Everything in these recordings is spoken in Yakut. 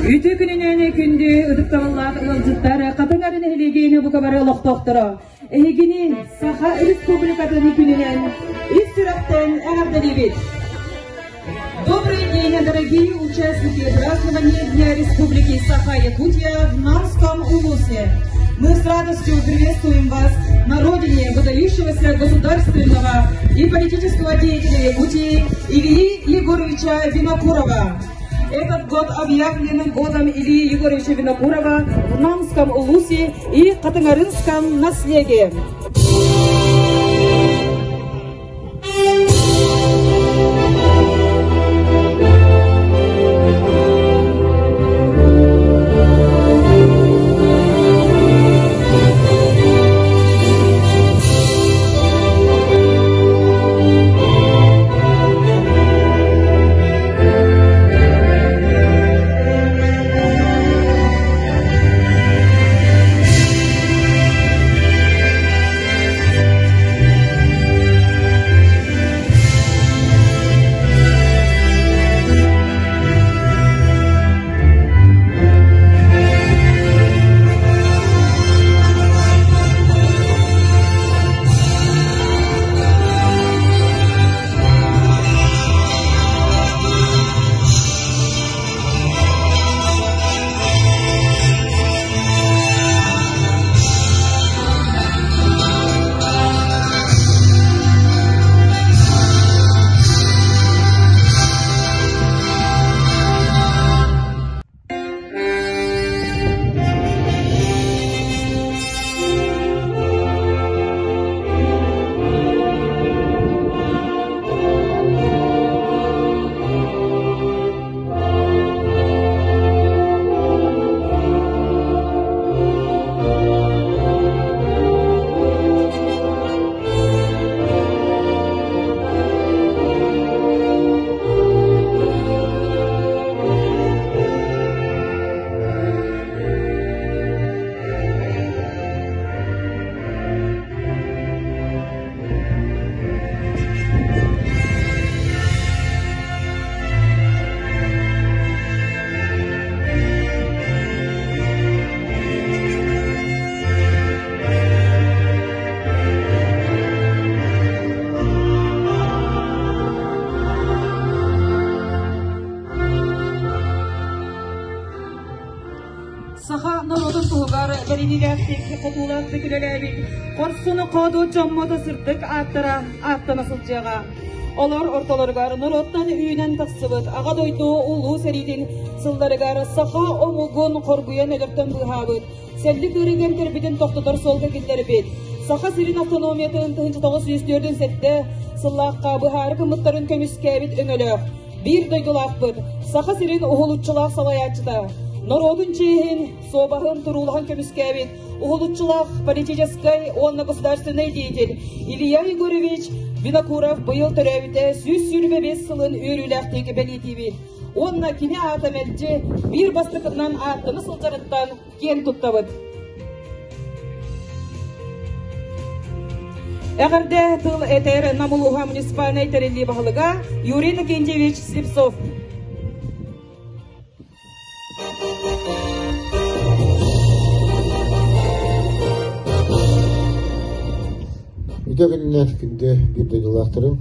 Үтүө күнүнэн күндү ытыктабыллаах ыалдьыттар, Хатыҥ Арын нэһилиэгин бука бары олохтоохторо, эһигини Саха Республикатын күнүнэн ис сүрэхтэн эҕэрдэлиибит! Добрый день, дорогие участники празднования Дня Республики Саха-Якутия в Намском Улусе. Мы с радостью приветствуем вас на родине выдающегося государственного и политического деятеля Якутии Ильи Егоровича Винокурова. Этот год объявлен годом Ильи Егоровича Винокурова в Намском Улусе и Хатынгарынском наследии. Саха норуотун туһугар бэриниилээхтик, хотуулаахтык үлэлээбит хорсун хоодуот дьоммут сырдык ааттара ааттана сылдьыаҕа. Олор ортолоругар норуоттан үүнэн тахсыбыт Аҕа дойду Улуу сэриитин сылларыгар саха омугун хоргуйан өлөртөн быыһаабыт, сэллик ыарыыга эмтэрбитин тохтотор суолга киллэрбит, Саха сирин автономиятын 1947 сыллаахха быһаары гыммыттарын көмүскээбит өҥөлөөх, биир дойдулаахпыт, Саха сирин уһулуччулаах салайааччыта, норуотун чиэһин, суобаһын туруулаһан көмүскээбит уһулуччулаах политическай уонна государственнай деятель Илья Егорович Винокуров быйыл төрөөбүтэ 125 сылын үөрүүлээхтик бэлиэтиибит уонна кини аата мэлдьи биир бастакынан ааттана сылдьарыттан киэн туттабыт. Эҕэрдэ тыл этэр Нам улууһа муниципальнай тэриллии баһылыга Юрий Иннокентьевич Слепцов. Үтө күннэр күндү биир дойдулаахтарым.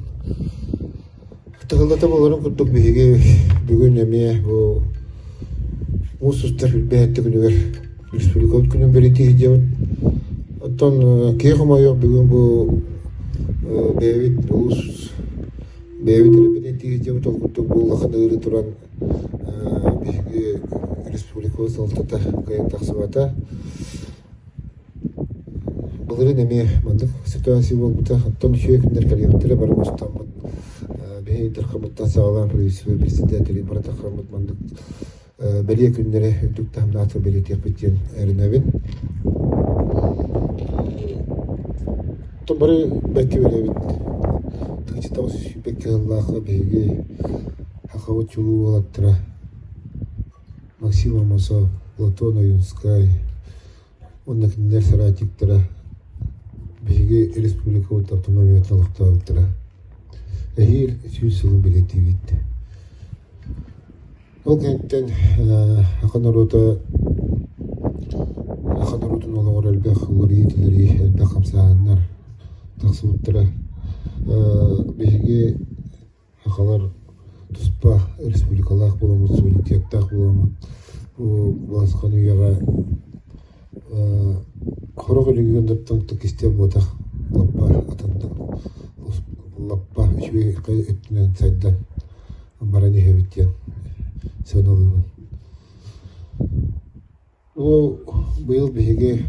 Тыһыллата буоларын курдук биһиги бүгүн эмиэ бу муус устар билбэһэтти күнүгэр республикабыт күнүн бэлиэтии сылдьабыт. Оттон киһи хомойуох бүгүн бу бэйэбит улуус бэйэбит эрэ бэлиэтии сылдьабыт ол курдук бу улахан ыарыы туран биһиги республикабыт салалтата кыайан тахсыбата. Былырыын эмиэ маннык ситуация буолбута. Оттон үчүгэй күннэр кэлиэхтэрэ бары мустаммыт биһиги Дархаммыттан саҕалаан правительство председателин бары Дархаммыт маннык бэлиэ күннэри үрдүк таһымнаахтык бэлиэтиэхпит диэн эрэнэбин. Оттон бары бэркэ билэбит. Тыһыынча 922 сыллаахха биһиги Сахабыт чулуу уолаттара Максим Аммосов, Платон Ойунскай уонна кинилэр соратниктара биһиги республикабыт автономиятын олохтообуттара. Эһиил 100 сылын бэлиэтиибит. Ол кэнниттэн саха норуота саха норуотун олоҕор элбэх уларыйыы-тэлэрийии, элбэх хамсааһыннар тахсыбыттара. Биһиги сахалар туспа республикалаах буоламмыт, суверенитеттаах буоламмыт бу балысхан үйэҕэ Сорох регионнартан кистэл буотах лаппа атыннык лаппа үчүгэй өттүнэн сайдан баран иһэбит диэн сыаналыыбын. Ол быйыл биһиги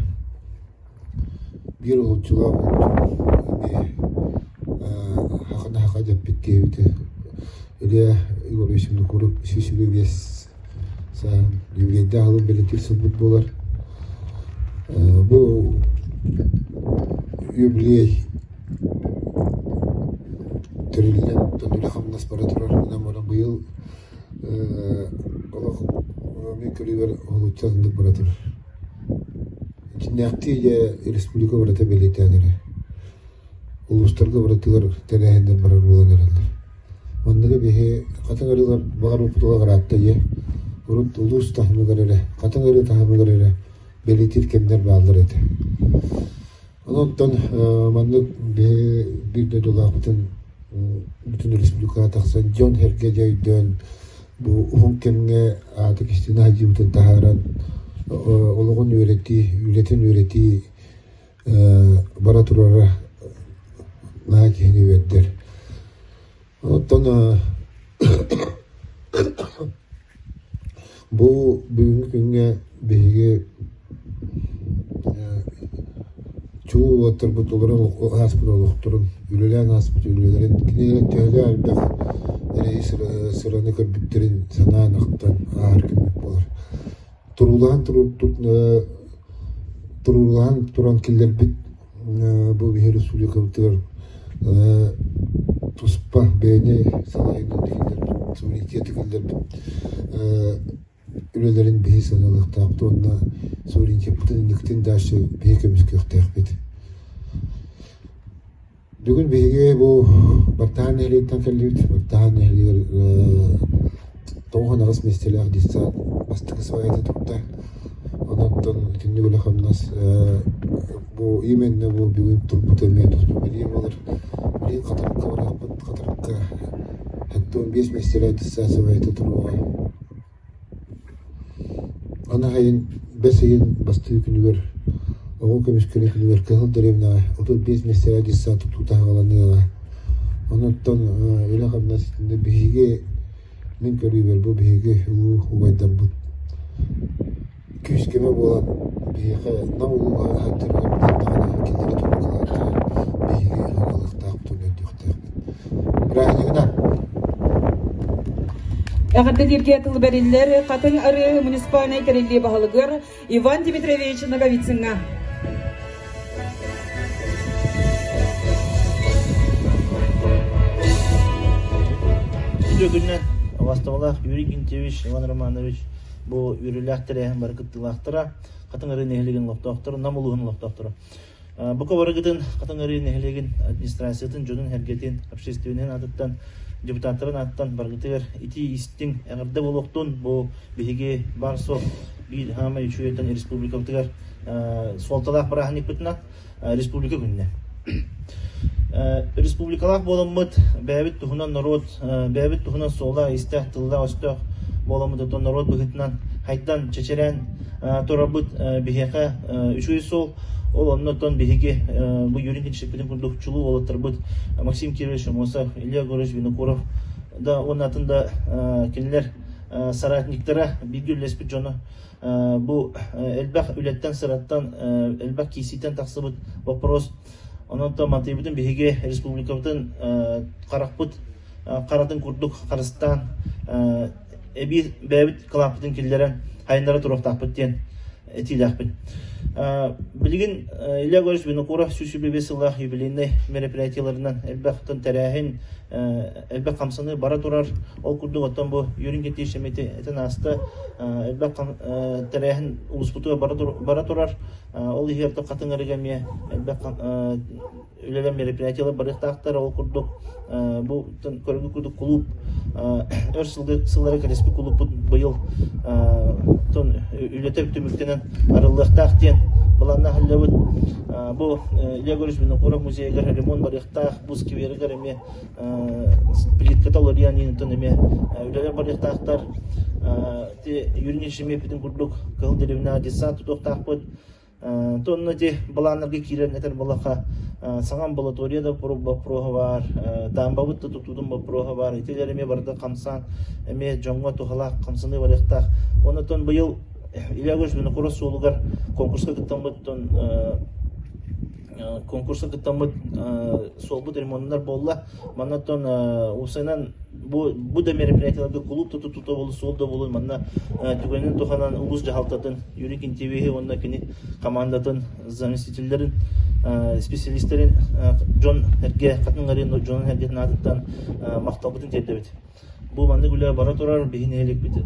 биир уһулуччулаах эмиэ хахана-хаха дэппит киһибит Илья Егорович Винокуров 125 сааһын юбилейдаах ылын бэлиэтиир сылбыт буолар. Бу юбилей тэриллэн үлэ-хамнас бара турар. Онон баран быйыл олох мин көрүүбэр уһулуччу атыннык бара турар. Итиннээхтии дьэ республика барыта бэлиэтээн эрэр. Улуустарга барытыгар тэрээһиннэр барар буолан эрэллэр. Манныгы биһи хатыҥ арыылар баҕар уопутула ыраатта ийэ. Урут улуус таһымыгар эрэ, хатыҥ арыы таһымыгар эрэ бэлиэтиир кэмнэр бааллар этэ. Онон маннык биһи биир дойдулаахпытын бүтүн республикаҕа тахсан дьон-сэргэ дьэ өйдөөн бу уһун кэмҥэ ааты кистэнэ сылдьыбытын таһааран олоҕун үөрэтии, үлэтин үөрэтии бара турара наһаа киһини үөрдэр. Оттон бу бүгүҥҥү күҥҥэ биһиги чулуу уолаттарбыт олорон ааспыт олохторун, үлэлээн ааспыт үлэлэрин, кинилэр төһөлөөх элбэх эрэйи сыраны көрбүттэрин санаан ахтан ааһар күммүт буолар. Туруулаһан туруулаһан туран киллэрбит бу биһи республикабытыгар туспа бэйэни салайынан киллэрбит, суверенитеты киллэрбит үлэлэрин биһи сыаналыахтаахпыт уонна суверенитеппытын инниктин дальше биһи көмүскүөхтээхпит. Бүгүн биһиги бу Бартаһаан нэһилиэгиттэн кэллибит. Бартаһаан нэһилиэгэр 98 миэстэлээх детсад бастакы сваята турда. Онон итинник үлэ-хамнас бу именно бу бүгүн турбут эмиэ туспа бэлиэ буолар. Билигин Хатырыкка барыахпыт. Хатырыкка 75 миэстэлээх детсад сваята туруоҕа. Аны сайын бэс ыйын бастакы күнүгэр оҕо көмүскэлин күнүгэр Кыһыл дэриэбинэҕэ 35 миэстэлээх детсад тутуута саҕаланыаҕа. Онон үлэ-хамнас биһиги мин көрүүбэр бу биһиги улуу убайдарбыт күүс-көмө буолан биһиэхэ Нам улууһа аһаттарыгар даҕаны кинилэри тутуһаллар биһиги ыһыахтаахпытын өйдүөхтээхпит. Бырааһынньыгынан! Эҕэрдэлииргэ тыл бэриллэр Хатыҥ Арыы муниципальнай тэриллии баһылыгар Иван Дмитриевич Ноговицыҥҥа. Үтүө күнүнэн Убастабылаах Юрий Гинтьевич, Иван Романович бу үөрүүлээх тэрээһин бары кыттыылаахтара, Хатыҥ Арыы нэһилиэгин олохтоохторо, Нам улууһун олохтоохторо. Бука барыгытын Хатыҥ Арыы нэһилиэгин администрациятын дьонун-сэргэтин, общественнайын аатыттан, депутаттарын ааттан барыгытыгар итии-истиҥ эҕэрдэ буолуохтун. Бу биһиги баар-суох биир хаамай үчүгэйтэн республикабытыгар суолталаах бырааһынньыкпытынан республика күнүнэ. Республикалаах буоламмыт бэйэбит туһунан норуот, бэйэбит туһунан суола истээх, тыллаах-өстөөх буоламмыт, оттон норуот быһыытынан хайдан, чэчирээн турарбыт биһиэхэ үчүгэй суол. Ол оннуттан биһиги бу Юрий Никитичпитин курдук чулуу уолаттарбыт Максим Кирович Амосов, Илья Егорович Винокуров да уонна атын да кинилэр соратниктара бииргэ үлэлэспит дьоно бу элбэх үлэттэн сыраттан элбэх киирсииттэн тахсыбыт вопрос. Онон матыыбытын биһиги республикабытын харахпыт харатын курдук харыстаан эбии бэйэбит кылааппытын киллэрэн хайыннара туруохтаахпыт диэн этиилээхпин. Билигин Илья Егорович Винокуров 125 сыллаах юбилейнай мероприятиеларынан элбэх тэрээһин, элбэх хамсаныы бара турар. Ол курдук оттон бу Юрий Никитич эмити этэн ааста, элбэх тэрээһин улууспутугар бара турар. Ол иһигэр хатыҥ арыга эмиэ элбэх үлэлэр мероприятиелар барыахтаахтар. Ол курдук бу көрүҥү курдук кулууп өр сыллары кэлиспит кулууппут быйыл үлэтэ түмүктэнэн арыллыахтаах диэн былааннаах ыллыбыт. Бу Илья Егорович Винокуров музейыгар ремонт барыахтаах, бу скверигэр эмиэ плитката уларыйан иһин эмиэ үлэлэр барыахтаахтар. Юрий Ильич эмиэ курдук Кыһыл Деревня детсад тутуохтаахпыт. Тонна ити былааннарга киирэн этэр буоллахха, саҥа амбулатория да боппуруоһа баар, даамбабыт да тутуутун боппуруоһа баар. Итилэр эмиэ барыта хамсаан, эмиэ дьоҥҥо туһалаах хамсаныы барыахтаах. Онон быйыл Илья Егорович Винокуров суолугар конкурска кыттаммыт, конкурска кыттаммыт суолбут ремоннар буолла. Манна уопсайынан бу да мероприятиеларга кулууп да тутуута буолун, суол да буолун, манна түгэнин туһанан улуус дьаһалтатын Юрий Кентьевиһи уонна кини командатын заместителлэрин, специалистэрин дьон эргэ хатын арыын дьонун эргэтин аатыттан махталбытын тиэрдэбит. Бу маннык үлэ бара турар, биһи нэһилиэкпит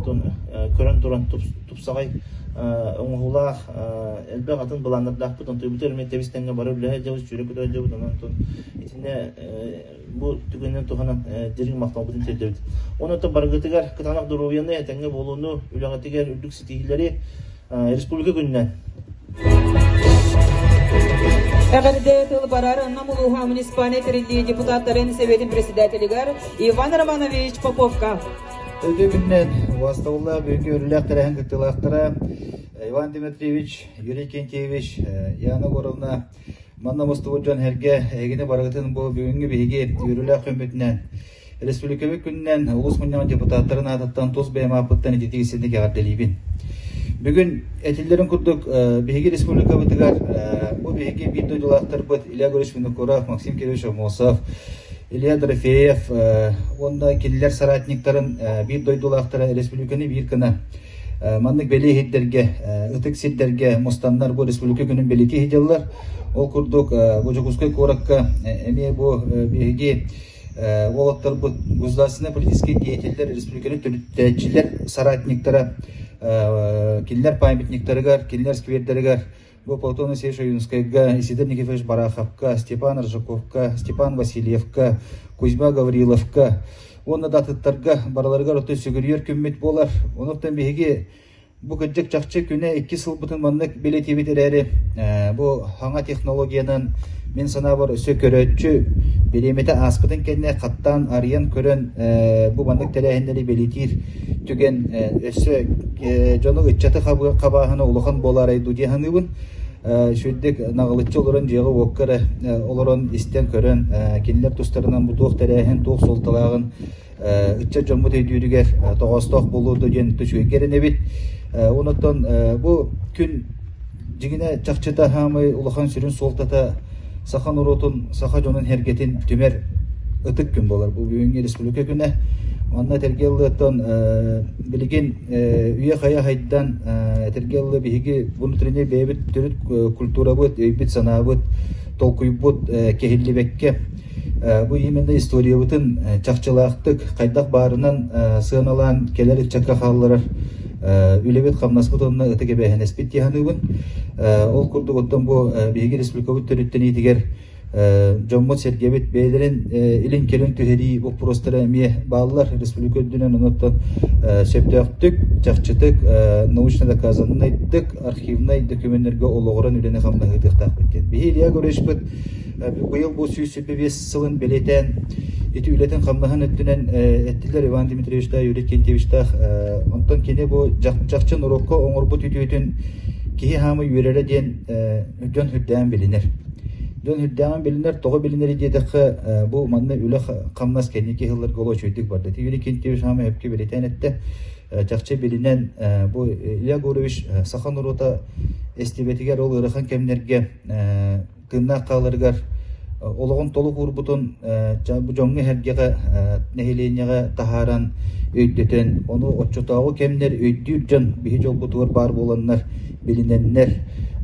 көрөн туран тупсаҕай оҥоһуулаах, элбэх атын былааннардаахпыт, онтуйбутугар эмиэ тэбис-тэҥҥэ бары үлэһэ сылдьабыт, сүүрэ-көтө сылдьабыт, онон итиннэ бу түгэнинэн туһанан дириҥ махталбытын тиэрдэбит. Онон барыгытыгар кытаанах доруобуйаны, этэҥҥэ буолууну, үлэҕитигэр үрдүк ситиһиилэри республика күнүнэн! Эҕэрдэ тыл барар Нам улууһа муниципальнай тэриллии депутаттарын Сэбиэтин председателигэр Иван Романович Поповка. Өтө күннэн убастабыллаах бүгүҥҥү үөрүүлээх тэрээһин кыттыылаахтара Иван Дмитриевич, Юрий Кентьевич, Яна Егоровна манна мустубут дьон эргэ эһигини барыгытын бу бүгүҥҥү биһиги үөрүүлээх күммүтүнэн Республикабыт күнүнэн улуус мунньаҕын депутаттарын аатыттан тус бэйэм ааппыттан ититик истинник эҕэрдэлиибин. Бүгүн этиллэрин курдук биһиги республикабытыгар бу биһиги биир дойдулаахтарбыт Илья Григорьевич Винокуров, Максим Кирович Аммосов, Илья Дорофеев уонна кинилэр соратниктарын биир дойдулаахтара республиканы биир гына маннык бэлиэ иһирдэргэ, ытык сирдэргэ мустаннар бу республика күнүн бэлиэтии сылдьаллар. Ол курдук бу Дьокуускай куоракка эмиэ бу биһиги уолаттарбыт государственнай политическай деятеллэр, республиканы төрүттээччилэр соратниктара кинилэр памятниктарыгар, кинилэр сквердэригэр бу Платон Алексеевич Ойуунскайга, Исидор Никифорович Бараховка, Степан Аржаковка, Степан Васильевка, Кузьма Гавриловка уонна да атыттарга барыларыгар оттон сүгүрүйэр күммүт буолар. Онуттан биһиги Бу кырдьык чахчы күнэ икки сылбытын маннык бэлиэтиибит эрээри, бу саҥа технологиянан мин санаабар өссө көрөөччү бириэмэтэ ааспытын кэннэ хаттаан арыйан көрөн бу маннык тэрээһиннэри бэлиэтиир түгэн өссө дьону ыччаты хабааһына улахан буолаарай дуу дии саныыбын. Үчүгэйдик наҕылыччы олорон дьиэҕэ-уокка эрэ олорон истэн көрөн кинилэр тустарынан бу туох тэрээһин туох суолталааҕын ыччат дьоммут өйдүүрүгэр тоҕоостоох буолуо дуо диэн үчүгэйгэ эрэнэбит. Онон бу күн дьиҥинэ чахчыта хаамай улахан сүрүн суолтата саха норуотун, саха дьонун эргэтин түмэр ытык күн буолар. Бу бүгүҥҥү республика күнэ. Манна этэргэ ыллыаттан билигин үйэ-хайа хайдан этэргэ ыллы биһиги внутренний бэйэбит төрүт культурабыт, өйбүт-санаабыт, толкуйбут кэһиллибэккэ Бу именно историябытын чахчылаахтык хайдах баарынан сыаналаан кэлэр ыччакка хаалларар үлэбит-хамнаспыт уонна ытык эбээһинэспит дии саныыбын. Ол курдук оттон бу биһиги республикабыт төрүттэниитигэр дьоммут-сэргэбит бэйэлэрин илин-кэлин түһэрии боппуруостара эмиэ бааллар республика үрдүнэн онон сөптөөхтүк, чахчытык, научно доказаннайдык, архивнай документарга олоҕуран үлэни хамнаһыытыахтаахпыт диэн. Биһи Илья Егоровичпыт Быйыл бу 125 сылын бэлиэтээн ити үлэтин-хамнаһын өттүнэн эттилэр Иван Дмитриевичтаах, Юрий Кентьевичтаах. Онтон кини бу чахчы норуокка оҥорбут үтүөтүн киһи хаамы үөрэрэ диэн дьон үрдээн билинэр. Дьон үрдээҕин билинэр, тоҕо билинэр диэтэххэ, бу манна үлэ-хамнас кэнники сылларга олох үчүгэйдик барда. Юрий Кентьевич хаамы өпкө бэлиэтээн эттэ. Чахчы билинэн бу Илья Егорович саха норуота эстибэтигэр ол ыарахан кэмнэргэ тыыннаах хааларыгар олоҕун толук уурбутун бу дьоҥҥо-сэргэҕэ, нэһилиэнньэҕэ таһааран өйдөтөн, ону оччотооҕу кэмнэр өйдүүр дьон биһи дьолбутугар баар буоланнар, билинэннэр,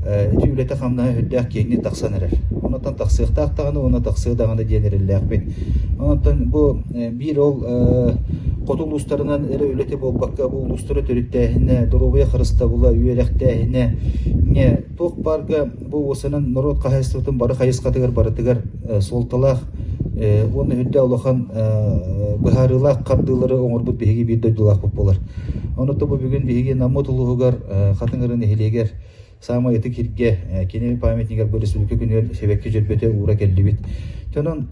Ити үлэтэ-хамнаһа үрдээх киэҥник тахсан эрэр. Онтон тахсыахтаах даҕаны уонна тахсыа даҕаны диэн эрэллээхпит. Онтон бу биир ол хоту улуустарынан эрэ үлэтэ буолбакка, бу улуустары төрүттээһинэ, доруобуйа харыстабыла, үөрэхтээһинэ, туох баарга бу уосанан норуот хаһаайыстыбатын бары хайысхатыгар барытыгар суолталаах уонна үрдэ улахан быһаарыылаах хардыылары оҥорбут биһиги биир дойдулаахпыт буолар. Онон бу бүгүн биһиги Наммыт улууһугар Хатыҥ-Ырыы нэһилиэгэр саамай ытык сиргэ кини памятнигар бу республика күнүгэр сибэкки дьөрбөтө уура кэллибит. Онон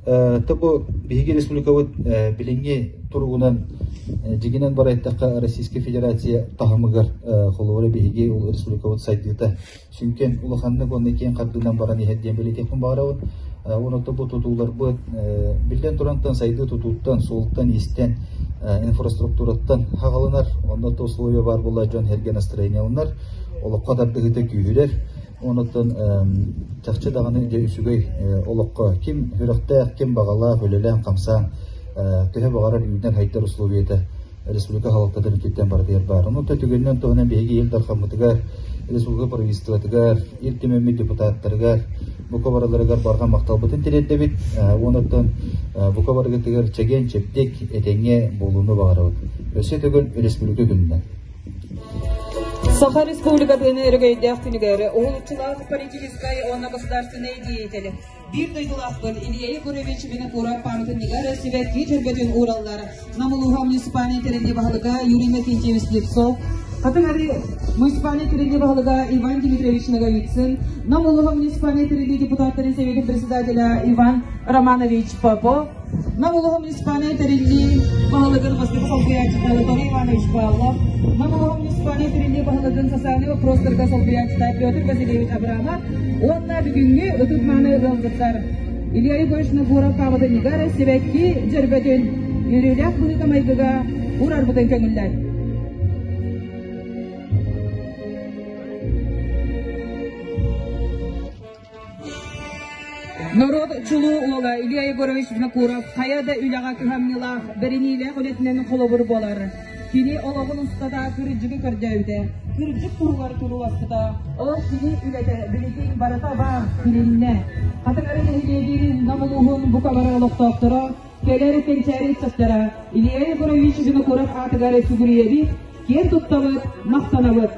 бу биһиги республикабыт билиҥҥи туругунан дьигинэн барайтахха Российскай Федерация таһымыгар холобура биһиги республикабыт сайдыыта сүҥкэн улаханнык уонна киэҥ хардыынан баран иһэр диэн бэлиэтиэхпин баҕарабын. Уонна бу тутууларбыт биллэн турантан сайдыы тутууттан, суолтан-иистэн, инфраструктураттан хаҕаланар, онно условия баар буолла дьон эргэ настроенияланар, олоххо тардыһыыта күүһүрэр. Онуттан чахчы даҕаны дьэ үчүгэй олоххо ким сүрэхтээх, ким баҕалаах үлэлээн-хамсаан төһө баҕарар үүнэр-сайдар условията республика салалтатын өттүттэн барытыгар баар. Онон түгэнинэн туһунан биһиги Ил Дархаммытыгар, республика правительствотыгар, Ил Түмэммит депутаттарыгар, бука барыларыгар барҕа махталбытын тириэрдэбит. Уонуттан бука барыгытыгар чэгиэн-чэбдик, этэҥҥэ буолууну баҕарабыт. Өссө төгүл республика күнүнэн. Саха Республикатын өрөгөйдөөх күнүгэр уһулуччулаах политическай уонна государственнай деятель биир дойдулаахпыт Илья Егорович Винокуров пааматынньыгар сибэкки дьөрбөтүн уураллар. Нам улууһа муниципальнай тэриллии баһылыга Юрий Иннокентьевич Слепцов, Хатыҥ-Арыы муниципальнай тэриллии баһылыга Иван Дмитриевич Ноговицын, Нам улууһа муниципальнай тэриллии депутаттарын сэбиэтин председателя Иван Романович Попов, Нам улууһа муниципальнай тэриллии баһылыгын бастакы солбуйааччыта Анатолий Иванович Павлов, Нам улууһа муниципальнай тэриллии баһылыгын социальнай вопростарга солбуйааччыта Петр Васильевич Абрамов уонна бүгүҥҥү ытык-мааны ыалдьыттар Илья Егорович Нагоров пааматынньыгар сибэкки дьөрбөтүн үөрүүлээх быһыыга-майгыга уурарбытын көҥүллэр. Норуот чулуу уола Илья Егорович Винокуров хайа да үлэҕэ кыһамньылаах, бэриниилээх үлэтинэн холобур буолар. Кини олоҕун устата кырдьыгы көрдөөбүтэ, кырдьык туһугар турууласпыта. Ол кини үлэтэ билигин барыта баар, билиннэ. Хатыҥ-Арыы нэһилиэгин Нам улууһун бука бары олохтоохторо, кэлэр кэнчээри ыччаттара Илья Егорович Винокуров аатыгар сүгүрүйэбит, киэн туттабыт, махтанабыт.